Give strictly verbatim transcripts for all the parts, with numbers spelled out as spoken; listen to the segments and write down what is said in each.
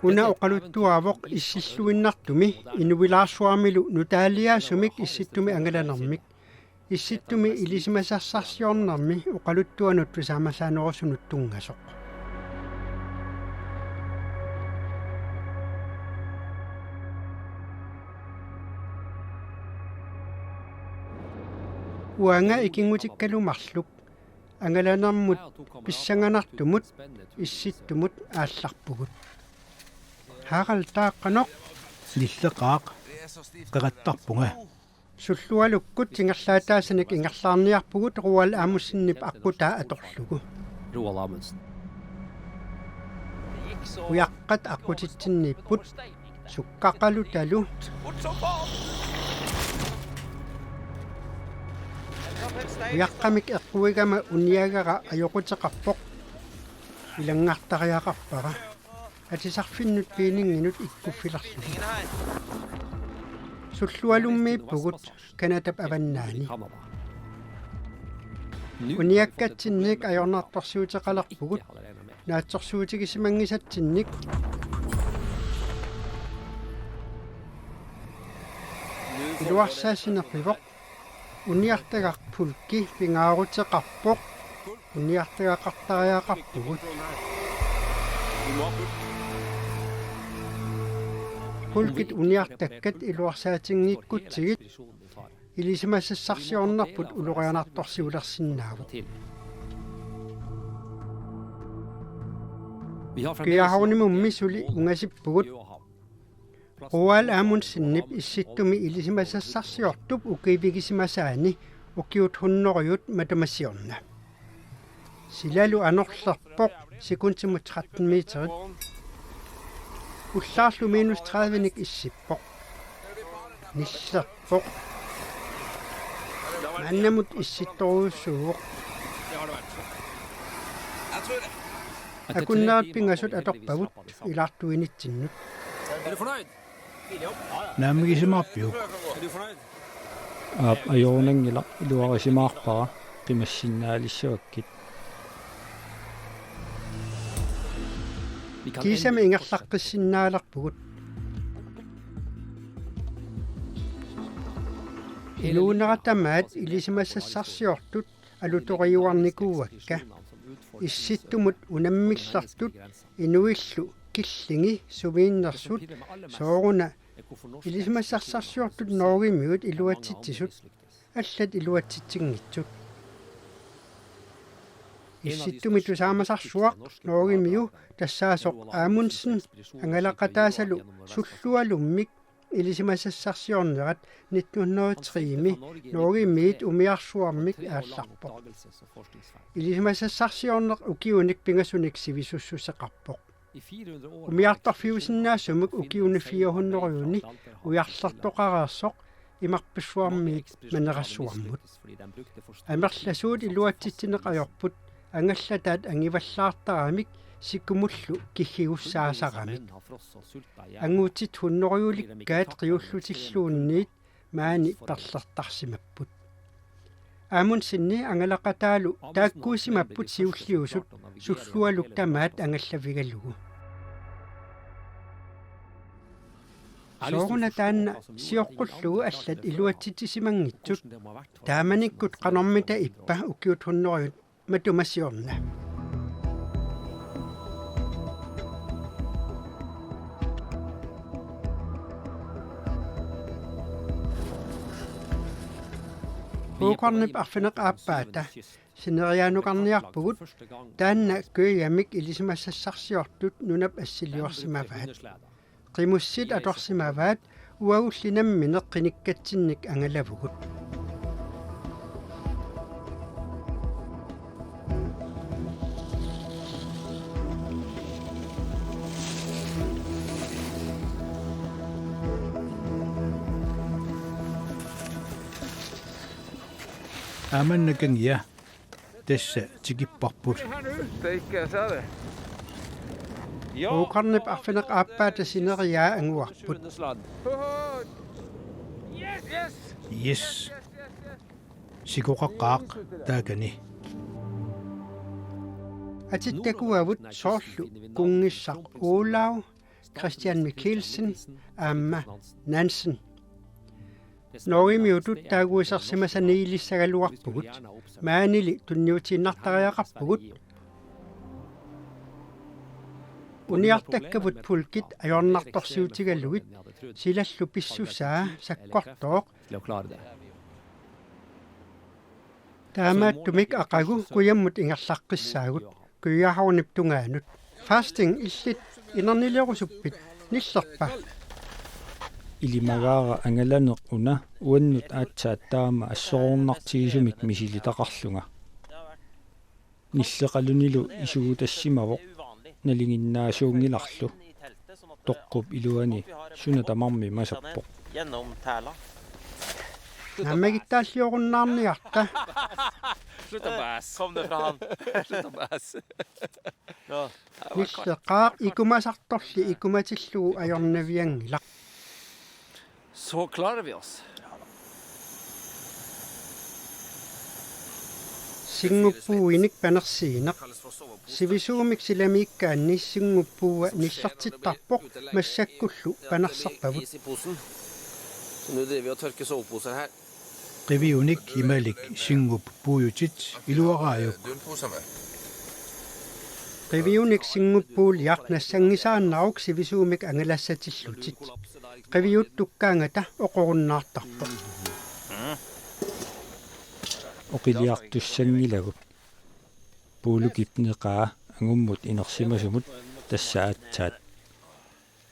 Una oqaluttuaavoq issilluinnartumi inuilaarsuarmilu nutaaliaasumik Issittumi angalanermik. Issittumi ilisimasassarsiornermi oqaluttuanut tusaamasaanerusunut tunngasoq. Uanga ikinngutikkalu marluk angalanermut pissanganartumut Issittumut aallarpugut. Harald, taava qanoq? Nilleqaaq. Qerattarpunga. Sullualukkut ingerlaataasanik ingerlaarniarpugut Roald Amundsenip aqqutaa atorlugu. Roald Amundsen. Ujaqqat aqqutitsinniipput, sukkaqalutalu. Ujaqqamik eqquigama uniagara ajoquteqarpoq. Ilanngartariaqarpara. Atisarfinnut piininnginut ikkuffilerlugu. Sullualummiippugut Canadap avannaani. Uniakkatsinnik ajornartorsiuteqalerpugut. Naatsorsuutigisimanngisatsinnik. Iluarsaassineq pivoq. Uniartagaq Pulki pingaaruteqarpoq. Uniartagaqartariaqarpugut. Pulkit uniartakkat iluarsaatinngikkutsigu ilisimasassarsiornerput ulorianartorsiulersinnaavoq. Københavnimummi suli ungasippugut. Roald Amundsenip Issittumi ilisimasassarsiortup ukiivigisimasaani ukiut hunnorujut matuma siorna. Silalu anorlerpoq, sekundimut tretten meterit. Ullaarlu minus tredivenik issippoq. Nillerpoq. Maannamut issittorujussuuvoq. Akunnerit pingasut atorpagut ilaartuinitsinnut. Naammagisimaarpiuk? Aap, ajorunanngilaq, iluarisimaarpara, qimassinnaalissavakkit. Kiisami ingerlaqqissinnaalerpugut. Inuunera tamaat ilisimasassarsiortut alutoriuarnikuuakka. Issittumut unammillertut inuillu killingi sumiinnersut sooruna ilisimasassarsiortut Norgemiut iluatsitsisut allat iluatsitsinngitsut. Issittumi tusaamasarsuaq Norgemiu tassaasoq Amundsen angalaqataasalu sullualummik ilisimasassarsiornerat nitten hundrede og tre-mi Norgemiit umiarsuarmik aallarpoq. Ilisimasassarsiorneq ukiunik pingasunik sivisussuseqarpoq. Umiartorfiusinnaasumik ukiuni fire hundrede-ni ujarlertoqareersoq imarpassuarmiit manerassuarmut. Amerlasuut iluatsitsineq ajorput angallataat angivallaartaramik sikumullu kiggigussaasaramik. Angutit hunnorujulikkaat qiullutilluunniit maani perlertarsimapput. Amundsenip angalaqataalu taakkuusimapput siulliusut sullualuk tamaat angallavigalugu. Sooruna taanna sioqqullugu allat iluatsitsisimanngitsut, taamanikkut qanormita ippa ukiut hunnorujut matuma siorna. Huugornip arfineq-aappaata sineriaanukarniarpugut, taanna Køgemik ilisimasassarsiortut nunap assiliorsimavaat. Qimussit atorsimavaat, uagulli nammineq qinikkatsinnik angalavugut. Aamma nakangia. Tassa tikipparput. Huugornip arfineq-aappaata sineriaa anguarput. Yes. Sikoqaqaaq taakani. Atit takuavut soorlu kunngissaq Olav, Christian Michelsen aamma Nansen. Norgemiutut taaguusersimasaniilissagaluarpugut, maanili tunniutiinnartariaqarpugut. Uniartakkavut pulkit ajornartorsiutigalugit silallu pissusaa sakkortooq. Taamaattumik aqagu kujammut ingerlaqqissaagut Køyahavnip tungaanut. Fasting, illit inernilerusuppit? Nillerpa? Ilimagaara angalaneq una uannut aatsaat taama assorornartigisumik misilitaqarlunga. Nilleqalunilu isugutassimavoq, nalinginnaasuunngilarlu. Toqqup iluani suna tamarmi masappoq. Naammagittaalliorunnaarniarta. Sluta bas. Kom det fra han. Sluta bas. Nilleqaaq ikumasartorli ikumatillugu ajornavianngilaq. Så klarer vi oss. Sinnguppuuinik panersiineq. Sivisuumik silamiikkaanni sinnguppuua nillertittarpoq, massakkullu panerserpavut. Is i posen. Så nå driver vi og tørker soveposer her. Qiviunik imalik sinngup puujutit iluaraajuk. Dunposer med. Qiviunik sinnguppuuliaq nassanngisaannaruk sivisuumik angalassatillutit. Qiviut tukkaangata oqorunnaartarpoq. Oqiliartussanngilagut. Puulukip neqaa angummut inersimasumut tassa aatsaat.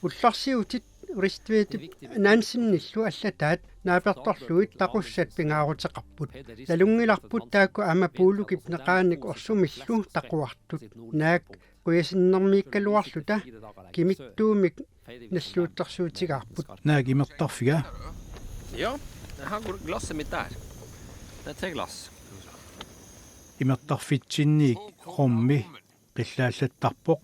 Ullorsiutit Ristvedip Nansenillu allataat naapertorlugit taqussat pingaaruteqarput. Nalunngilarput taakku aamma puulukip neqaanik orsumillu taquartut. Naak qujasinnermiikkaluarluta kimittuumik nalluuttorsuutigaarput. Naak imertarfiga? Ja, jeg har glasset mitt der. Det er tre glass. Imertarfitsinniik rommi qillaallattarpoq.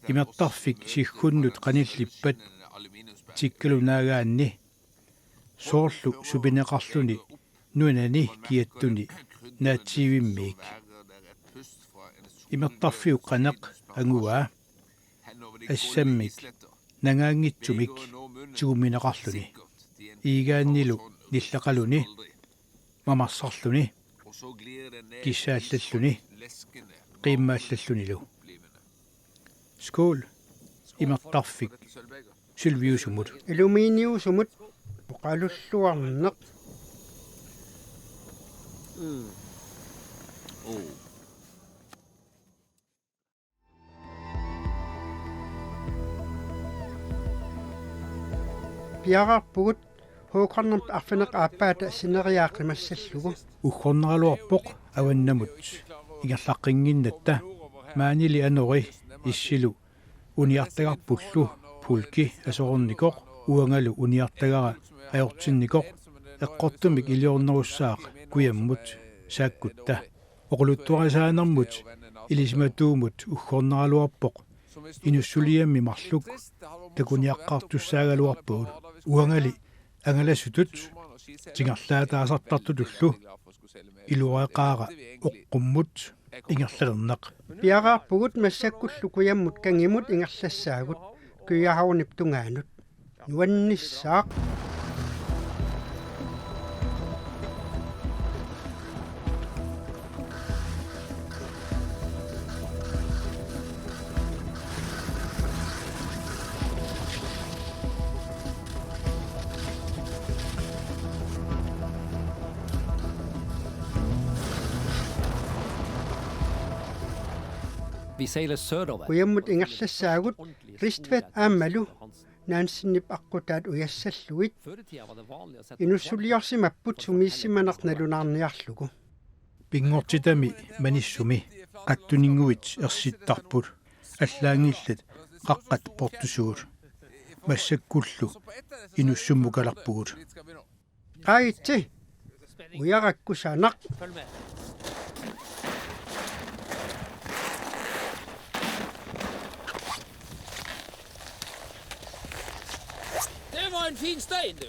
Imertarfik siggunnut qanillippat tikkalunaagaanni soorlu supineqarluni nunani kiattuni naatsiivimmiik. Imertarfiup qaneq anguaa assammik nangaanngitsumik tigummineqarluni. Iigaannilu nilleqaluni, mamarsarluni, kissaallalluni, qiimmaallallunilu. Skål imertarfik sølviusumut. Aluminiusumut oqalulluarneq. Mm. Oh. Piareerpugut Håkonimit arfineq-aappaata sineriaa qimassallugu. Uggornaraluarpoq avannamut ingerlaqqinnginnatta. Maanili anori issilu uniartagarpullu pulki aserornikoq, uangalu uniartagara ajortinnikoq. Eqqortumik iliornerussaaq kujammut saakkutta. Oqaluttuarisaanermut ilisimatuumut uggornaraluarpoq inussuliammi marluk takuniaqqaartussaagaluarpagut. Uangali angalassutut tingerlaataasartartutullu iluareqaara oqqummut ingerlalerneq. Piareerpugut massakkullu kujammut kangimut ingerlassaagut Køyahavnip tungaanut. Nuannissaaq. Vi sejler sørover. Kujammut ingerlassaagut Ristvedt aammalu Nansenip aqqutaat ujassallugit. Inussuliorsimapput sumiissimaneq nalunaarniarlugu. Pinngortitami manissumi qattuninnguit ersittarput, allaanngillat qaqqat portusuut. Massakkullu inussummukalerpugut. Qaitsi. Ujarakku sanaq. Det var en fin stein, du.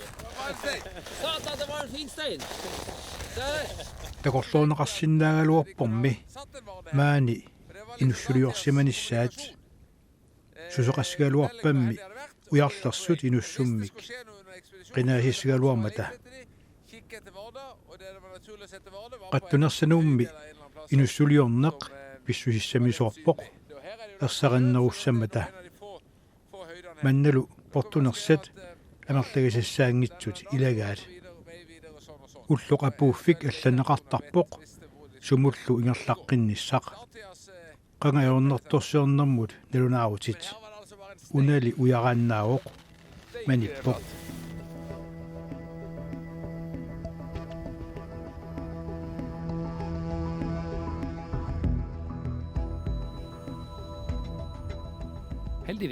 Satan, det var en fin stein. Der. Takorloorneqarsinnaagaluarpormi maani inussuliorsimanissaat. Susoqassigaluarpammi ujarlersut inussummik qinaasassigaluarmata. Qattunersanuummi inussuliorneq pissusissamisoorpoq ersarinnerussammata. Mannalu portunersat amerlagisassaanngitsut ilagaat. Ulloq apuuffik allanneqartarpoq sumullu ingerlaqqinnissaq. Qanga ajornartorsiornermut nalunaarutit. Unali ujaraannaavoq, manippoq.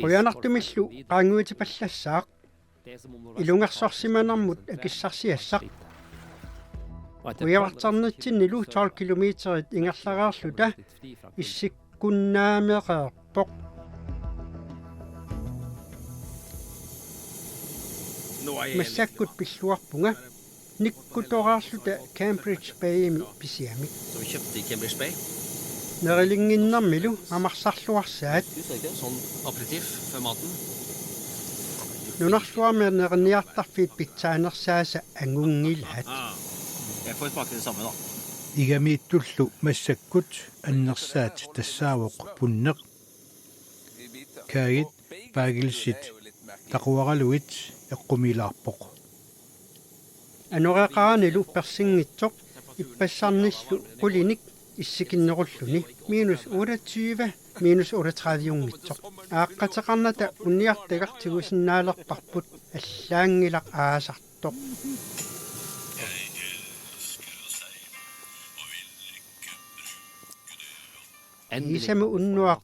Qujanartumillu qaangiutipallassaaq. Ilungersorsimanermut akissarsiassaq. Kujavartarnitsinnilu tolv kilometerit ingerlareerluta issikkunnaamereerpoq. Massakkut pilluarpunga nikkutoreerluta Cambridge Baymi pisiamik. Som vi kjøpte i Cambridge Bay. Nerilinnginnermilu mamarsarluarsaat. Du ser ikke, sånn aperitif før maten. Nunarsuarmi neriniartarfiit pitsaanersaasa angunngilaat. Ah, jeg får smake det samme, da. Igamiittullu massakkut annersaat tassaavoq punneq. Kaagit, baagelsit taquaralugit eqqumiilaarpoq. Anoreqaranilu persinngitsoq ippassarnillu qulinik issikinnerulluni minus otteogtyve, minus otteogtredive-unngitsoq. Aaqqateqarnata uniartagaq tigusinnaalerparput, allaanngilaq aasartoq. Iisami unnuaq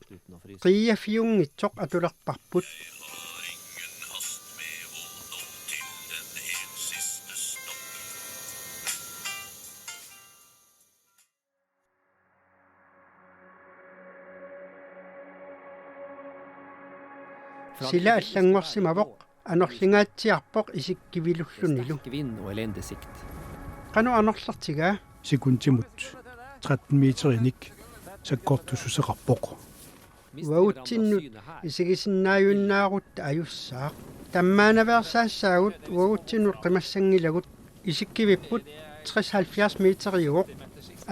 qiiafiunngitsoq atulerparput. Sila allanngorsimavoq anorlingaatsiarpoq isikkivilullunilu. Qanoq anorlertigaa? Sekundimut tretten meterinik sakkortussuseqarpoq. Uagutsinnut isigisinnaajunnaarutta ajussaaq. Tammaanaveersaassaagut uagutsinnut qimassanngilagut. Isikkivipput tres halvfjerds meteriuvoq.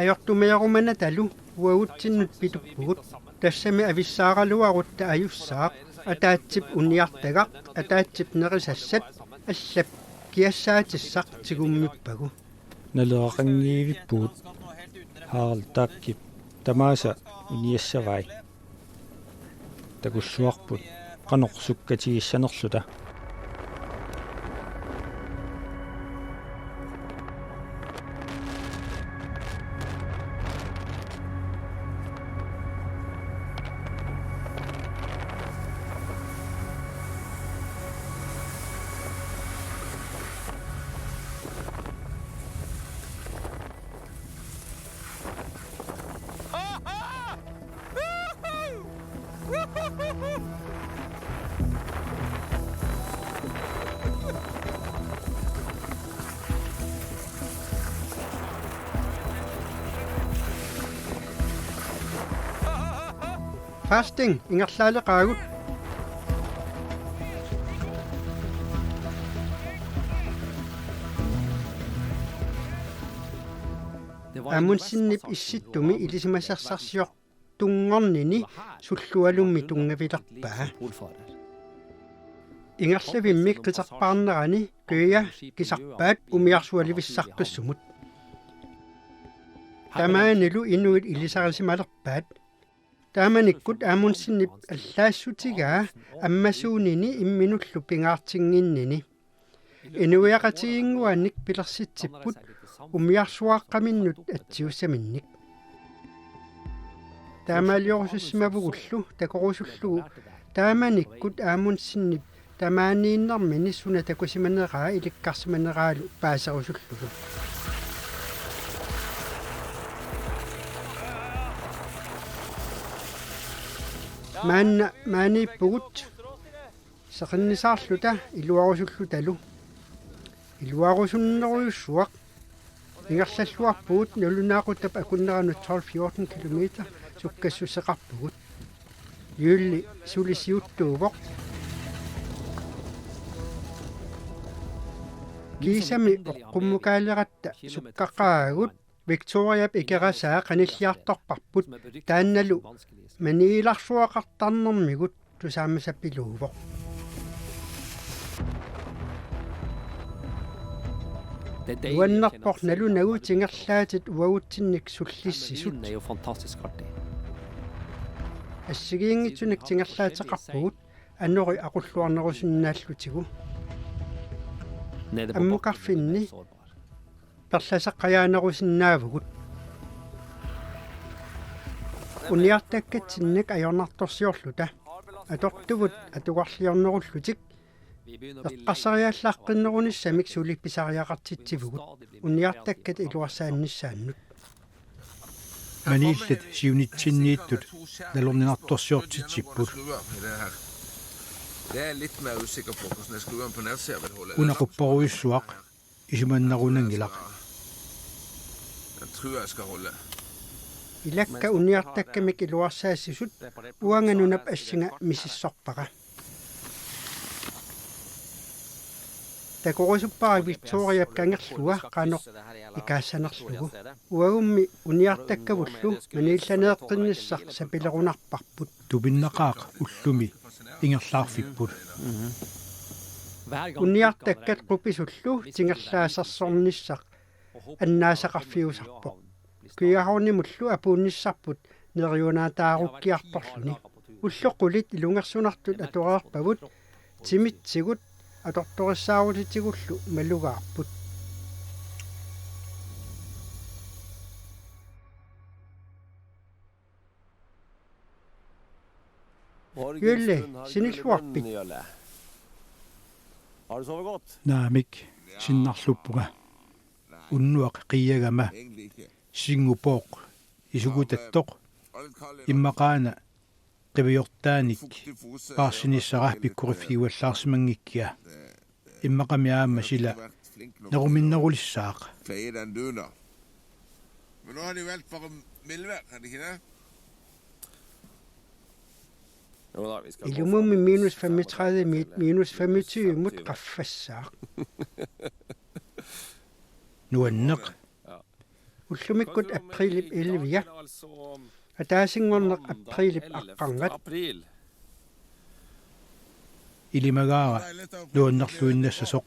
Ajortumeerumanatalu uagutsinnut pituppugut. Tassami avissaaraluarutta ajussaaq. Ataatsip uniartagaq, ataatsip nerisassat, allap kiassaatissaq tigummippagu. Naleraqanngivippugut. Harald Dackip tamaasa uniassavai. Takussuarput qanoq sukkatigissanerluta. Fasting ingerlaaleqaagut. Amundsenip Issittumi ilisimasassarsiortunngornini sullualummi tunngavilerpaa. Ingerlavimmik qiterpaarnerani Køge kisarpaat umiarsualivissaqqissumut. Tamaanilu inuit ilisarisimalerpaat. Taamanikkut Amundsenip allaassutigaa ammasuunini imminullu pingaartinnginnini. Inuiaqatigiinnguanik pilersitsipput umiarsuaqqaminnut atsiussaminnik. Taamaaliorusussimavugullu takorusullugu taamanikkut Amundsenip tamaaniinnermini suna takusimaneraa ilikkarsimaneraalu paaserusullugu. Maanna maaniippugut seqinnisaarluta iluarusullutalu. Iluarusunnerujussuaq. Ingerlalluarpugut nalunaaquttap akunneranut tolv fjorten kilometer sukkassuseqarpugut. Jylle suli siuttuuvoq. Kiisami oqqummukaaleratta sukkaqaagut Victoriap Ikerasaa qanilliartorparput, taannalu maniilarsuaqartarnermigut tusaamasapiluuvoq. Nuannerpoq nalunagu tingerlaatit uagutsinnik sullissisut. Assigiinngitsunik tingerlaateqarpugut anori aqulluarnerusinnaallutigu. Ammukarfinni perlaseqqajaanerusinnaavugut. Uniartakkatsinnik ajornartorsiorluta atortuvut atugarliornerullutik eqqarsariallaqqinnerunissamik suli pisariaqartitsivugut uniartakkat iluarsaannissaannut. Maniillat siunitsinniittut nalorninartorsiortitsipput. Det er jeg lidt mere usikker på, hvordan jeg skal ud på natserviceholdet. Una qupperujussuaq isumannarunanngilaq. Den tror jeg skal holde. Ilakka uniartakkamik iluarsaassisut uanga nunap assinga misissorpara. Takorusuppara Victoriap kangerlua qanoq ikaassanerlugu. Uagummi uniartakkavullu maniillaneeqqinnissaq sapilerunarparput. Tupinnaqaaq ullumi ingerlaarfipput. Uniartakkat qupisullu tingerlaasersornissaq annaasaqarfiusarpoq. Køyahavnimullu apuunnissarput neriunaataarukkiartorluni. Ullut qulit ilungersunartut atoreerpavut, timitsigut atortorissaarutitigullu malugaarput. Jylle, sinilluarpit? Naamik, sinnarluppunga. Unnuaq qiiagama. Singupooq isugutattoq. Immaqaana qiviortaanik paarsinissara pikkoriffigivallaarsimanngikkiga. Immaqami aamma sila neruminnerulissaaq. Klager den du, nå. Men nå har de valgt for Milvær, har de ikke det? Jo da, vi skal gå for Ilumummi minus femogtredive, mi-, minus femogtyve-mut qaffassaaq. Nuanneq. Ullumikkut aprilip ellevia. Ataasinngorneq aprilip aqqarngat. Ilimagaara nuannerluinnassasoq.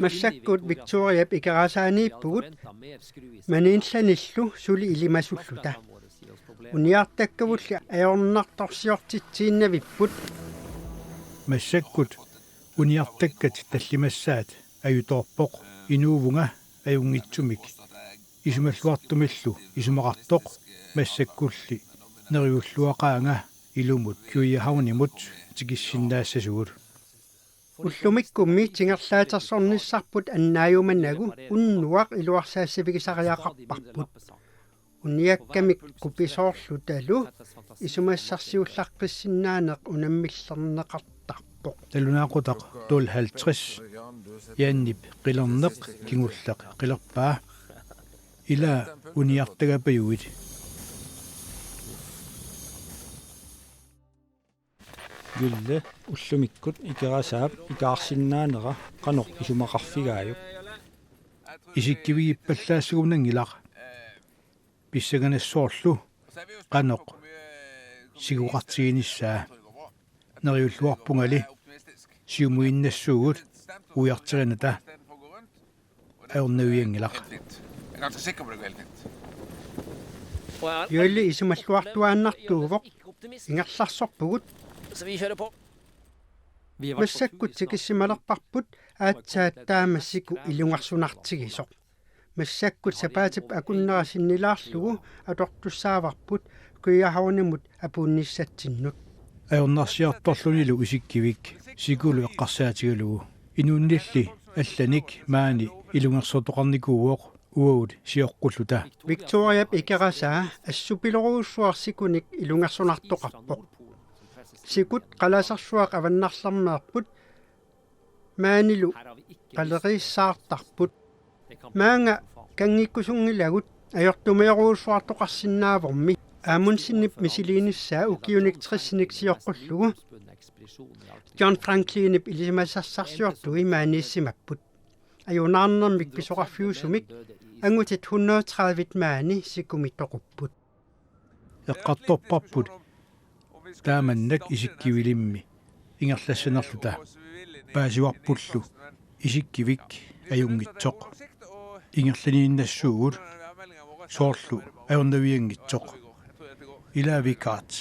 Massakkut Victoriap Ikerasaaniippugut, maniillanillu suli ilimasulluta. Uniartakkavulli ajornartorsiortitsiinnavipput. Massakkut uniartakkat tallimassaat ajutoorpoq inuuvunga ajunngitsumik. Isumalluartumillu isumaqartoq massakkulli neriulluaqaanga ilumut Køyahavnimut tikissinnaassasugut. Ullumikkummi tingerlaatersornissarput annaajumanagu unnuaq iluarsaassavigisariaqarparput. Uniakkamik qupisoorlutalu isumassarsiullaqqissinnaanera unammillerneqartarpoq. Nalunaaqutaq tolv halvtreds. Janip qilerneq kingulleq qilerpaa. Ila uniartagapajuit. Jylle, ullumikkut Ikerasaap ikaarsinnaanera qanoq isumaqarfigaajuk? Isikkivigippallaassagunianngilaq. Pissanganassoorlu qanoq sigoqartiginissaa. Neriulluarpungali siumuinnassuugut ujarterinata. Ajornavianngilaq. Jylle isumalluartuaannartuuvoq, ingerlarsorpugut. Massakkut tikissimalerparput aatsaat taama siku ilungersunartigisoq. Massakkut sapaatip akunnera sinnilaarlugu atortussaavarput Køyahavnimut apuunnissatsinnut. Ajornarsiartorlunilu isikkivik sikulu eqqarsaatigalugu. Inunnilli allanik maani ilungersortoqarnikuuvoq. uagut sioqqulluta. Victoriap Ikerasaa assupilorujussuaq sikunik ilungersunartoqarpoq. Sikut qalasersuaq avannarlermeerput, maanilu qaleriissaartarput. Maanga kanngikkusunngilagut ajortumajorujussuartoqarsinnaavormi. Amundsenip misiliinissaa ukiunik tresinik sioqqullugu John Franklinip ilisimasassarsiortui maaniissimapput. Ajunaarnermik pisoqarfiusumik angutit hundrede tredive maani sikumi toqupput. Eqqartorparput taamannak isikkivilimmi ingerlassanerluta. Paasivarpullu isikkivik ajunngitsoq. Ingerlaniinnassuugut soorlu ajornavianngitsoq. Ilaa Vicart.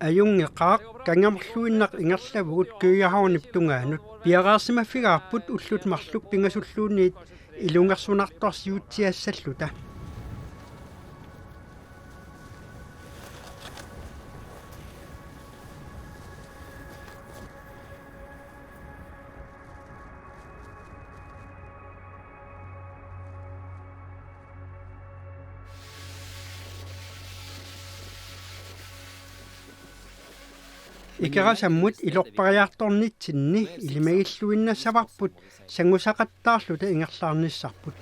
Ajunngeqaaq, kangerluinnaq ingerlavugut Køgehavnip tungaanut. Piareersimaffigaarput ullut marluk pingasulluunniit ilungersunartorsiutsiassalluta. Ikerasammut ilorpariartornitsinni ilimagilluinnassavarput sangusaqattaarluta ingerlaarnissarput.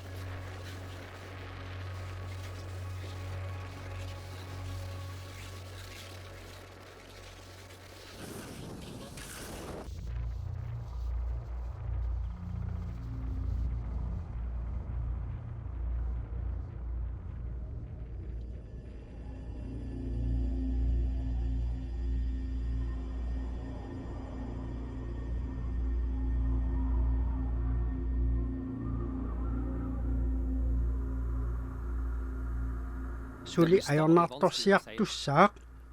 Suli ajornartorsiartussaaq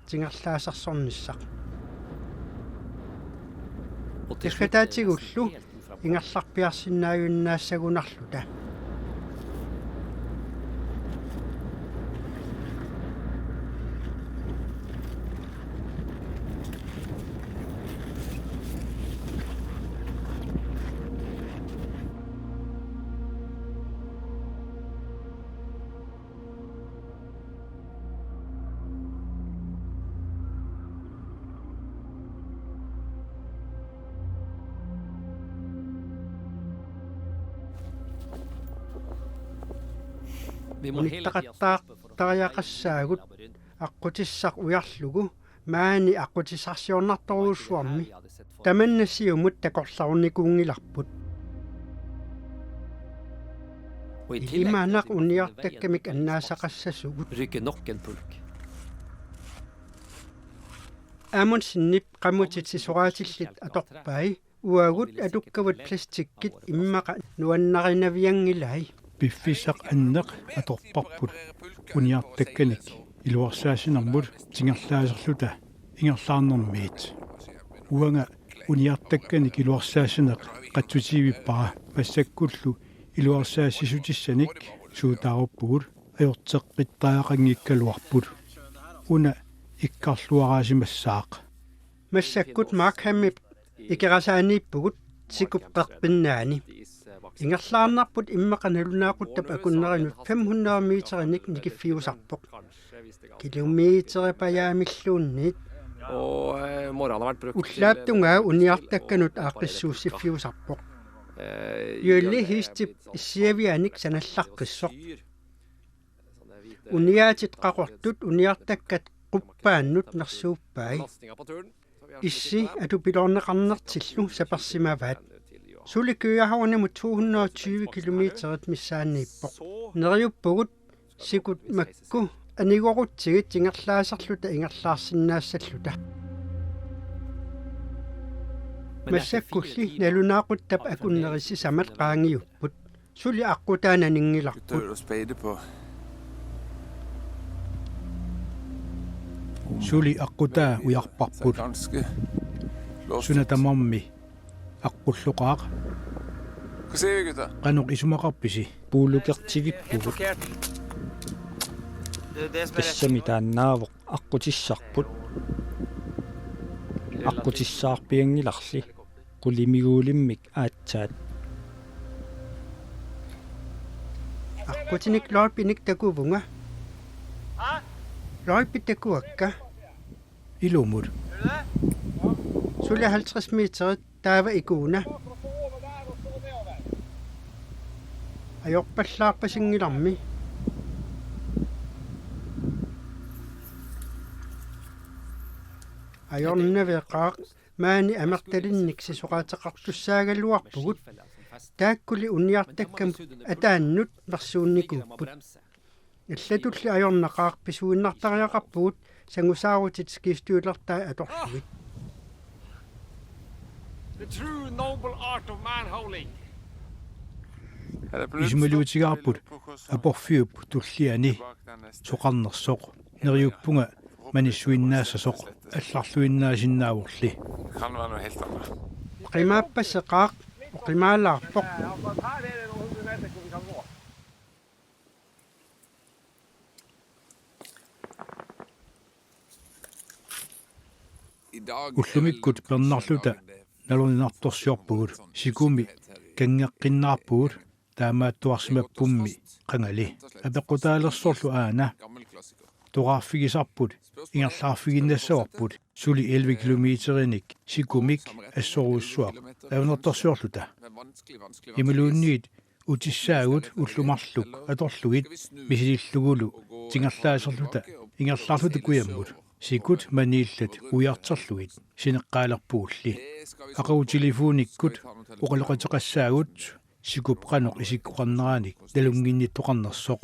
tingerlaasersornissaq. Eqqataatigullu ingerlarpiarsinnaajunnaassagunarluta. Unittaqattaartariaqassaagut aqqutissaq ujarlugu maani aqqutissarsiornartorujussuarmi. Tamanna siumut takorloornikuunngilarput. Ilimanaq uniartakkamik annaasaqassasugut. Rygge nok en pulk. Amundsenip qamutit sisoraatillit atorpai uagut atukkavut plastikkit immaqa nuannarinavianngilai. Piffissaq anneq atorparput uniartakkanik iluarsaassinermut tingerlaaserluta ingerlaarnermiit. Uanga uniartakkanik iluarsaassineq qatsutivippara massakkullu iluarsaassissutissanik suutaaruppugut ajorteqqittariaqanngikkaluarput. Una ikkarluaraasimassaaq. Massakkut Markhamip Ikerasaaniippugut sikup qeqqinnaani. Ingerlaarnarput immaqa nalunaaquttap akunnerinut fem hundrede meterinik nikiffiusarpoq. Kilometeripajaammilluunniit. Og, eh, morgenen har vært brukt til, eh, ullaap tungaa uniartakkanut aaqqissuussiffiusarpoq. Eh, Jølli Hestip issiavianik sanallaqqissoq. Uniaatit qaqortut uniartakkat quppaannut nersuuppai. Issi atupiloorneqarnertillu sapersimavaat. Suli Køgehavnimut to hundrede og tyve kilometerit missaanniippoq. Neriuppugut sikut makku anigorutsigit ingerlaaserluta ingerlaarsinnaassalluta. Massakkulli nalunaaquttap akunneri sisamat qaangiupput. Suli aqqutaa naninngilarput. Gutter og spejde på. Suli aqqutaa ujarparput. Ganske flot. Suna tamarmi aqqulloqaaq. Hva sier vi, gutter? Qanoq isumaqarpisi? Puulukertigippugut. Tassami taannaavoq aqqutissarput. Aqqutissaarpianngilarli. Qulimiguulimmik aatsaat. Utinik løjpinik takuvunga. Løjpit takuakka. Ilumut. Suli halvtreds meterit taava ikuuna. Ajorpallaarpasinngilarmi. Ajornaveqaaq, maani amertalinnik sisoraateqartussaagaluarpugut. Taakkuli uniartakkamut ataannut mersuunnikuupput. Allatulli ajornaqaaq, pisuinnartariaqarpugut sangusaarutit skistøvlertai atorlugit. The true noble art of manholing. Isumaliutigaarput aporfiup tulliani soqarnersoq. Neriuppunga manissuinnaassasoq, allarluinnaasinnaavorli. Kan være noe helt annet. Oqimaappaseqaaq, oqimaalaarpoq. Ullumikkut pernarluta naluninartorsiorpugut, sikumi kanngeqqinnaarpugut, taamaattuarsimappummi qangali. Apeqqutaalersorlu aana. Toqarfigisarput, ingerlaarfiginnassavarput, suli elleve kilometerinik sikumik assorujussuaq ajornartorsiorluta. Imaluunniit utissaagut ullut marluk atorlugit misilillugulu tingerlaaserluta ingerlaarluta kujammut, sikut maniillat uiarterlugit, sineqqaalerpugulli. Aqagu telefonikkut oqaloqateqassaagut sikup qanoq isikkoqarneranik nalunnginnittoqarnersoq.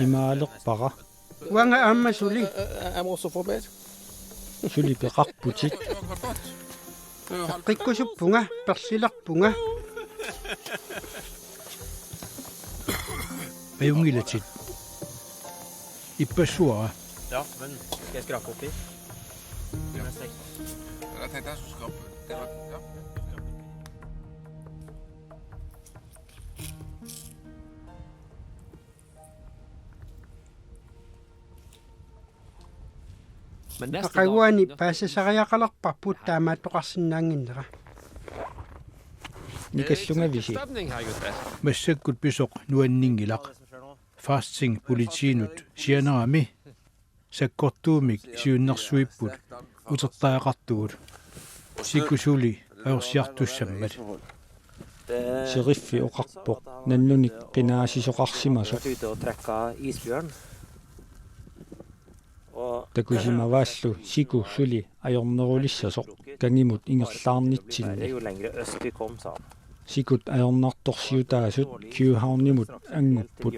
Imaalerpara. Uanga aamma suli. I'm also for bed. Suli peqarputit. Saqqikkusuppunga, perlilerpunga. Ajunngilatit. Ippassuara. Ja, men skal jeg skrape opp i? Ja. Jeg tenkte jeg skulle skrape. Det var, ja. Aqaguani paasisariaqalerparput taamaattoqarsinnaannginnera. Nikallungavisi. Massakkut pisoq nuanninngilaq. Fasting politiinut sianerami sakkortuumik siunnersuipput utertariaqartugut. Siku suli ajorsiartussammat. Sheriffi oqarpoq nannunik qinaasisoqarsimasoq. Takusimavaallu siku suli ajornerulissasoq kangimut ingerlaarnitsinni. Sikut ajornartorsiutaasut Københavnimut angupput.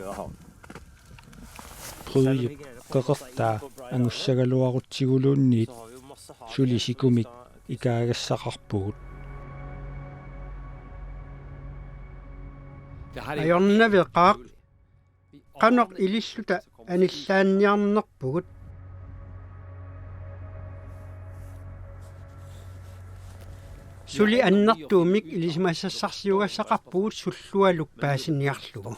Bryghip qeqertaa angussagaluarutsiguluunniit suli sikumik ikaagassaqarpugut. Ajornaveqaaq, qanoq ililluta anillaanniarnerpugut. Suli annertuumik ilisimasassarsiugassaqarpugut sullualuk paasiniarlugu.